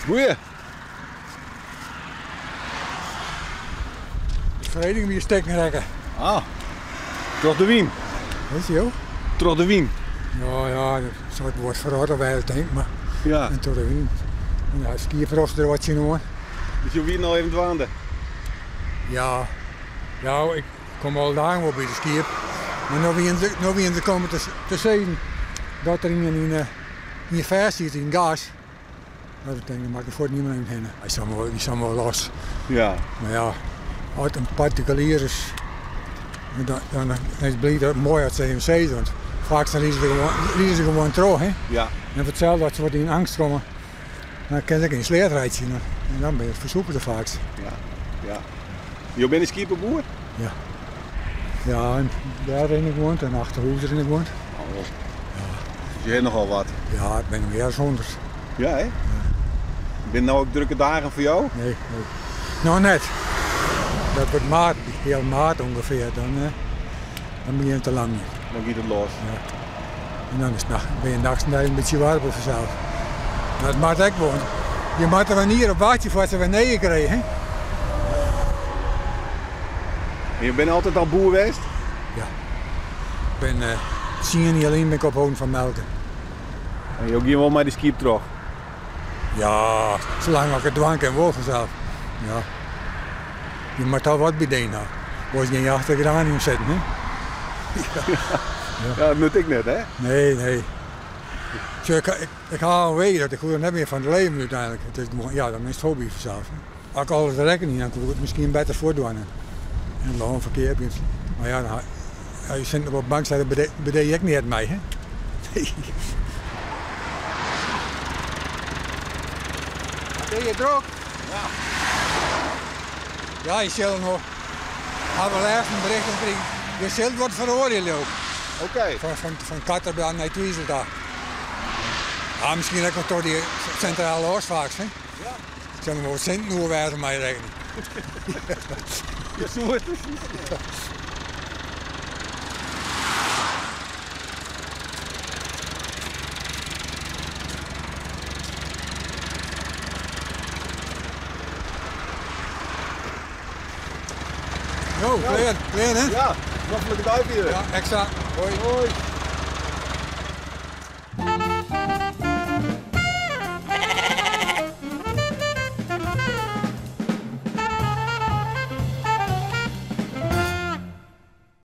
Goeie. De ferheging wie stikken rekke. Ah, troch de wyn. Weet je jo? Troch de wyn. Ja, ja, dat soe it woord ferrotte wêze tink ik, mar Ja. en troch de wyn. En ja, skieprost der wat tsjinoan. Dus jo wienen al even dwaande? Ja, ja, ik kom al dagen wol by de skiep. Mar no wienen se, no wienen se kommen te, te sizzen dat der ien yn, eh, ien fêst siet yn gas. No, ik tink, dan moat ik der fuort niet meer even hinne. Hy is wol, dy wol los. Ja. Mar ja, as it in partikulier is, dan, dan is it bliid moai as se even sizze, want faak dan ride se gewoan, ride se gewoan troch, hè. Ja. En foar itselde as se wat yn eangst komme, dan kin se ek yn de sleat reitsje en dan bin je fersûpe der faak. Ja, ja. Jo binne skieppeboer? Ja. Ja, en dêr rin ik woont en achter hûs rin ik woont. Oh. Dus je hebt nogal wat? Ja, ik ben mear as 100. Ja, hè? Ja. Binne no ek drukke dagen foar jo? Nee, nee. Noch net. Dat wurdt maart, heal maart ûngefear, dan, eh, dan begjint it te lamjen. Dan giet it los. Ja. En dan is it nacht, bin je nachts in bytsje waarm fansels. Mar it moat ek wol. Je moatte der in jier op wachtsje foar't se wer nije krije. Hè? En je binne altyd al boer west? Ja. Ik bin uh, 10 jier lyn bin ik opholden fan melken. En jo gean wol mei de skiep troch? Ja, salang ik it dwaan kin wol fansels. Ja. Je moat al wat by deen ha. Oars gean je achter de geranium sitten, hè? Ja. Ja, dat moat ek net, hè? Nee, nee. Sjoch, ik, ik, ik ha al weet dat ik hoech er net mear fan te leven úteinlik. It is gewoan, ja, dan is it hobby fansels. As ik alles rekken hie, dan koe ik it miskien better fuortdwaan. En lân ferkeapje. Mar ja, dan, as je sinten op de bank sitte, bedee je ek neat mei, hè? Nee. Ben je drok? Ja. Ja, je zult nog. Hawwe we lêsten bericht krigen. Je zult wat feroarje, leau ik. Oké. Fan Katterbaan nei Twizel ta. Ja, miskien ek noch troch dy sintrale as faaks, hè? Ja. Ik sil der wol wat sinten oer wêze mei rekkening. Ja, soe it. Jo, klear, klear hè? Ja, noflike dei fierder. Ja, ekstra. Hoi. Hoi.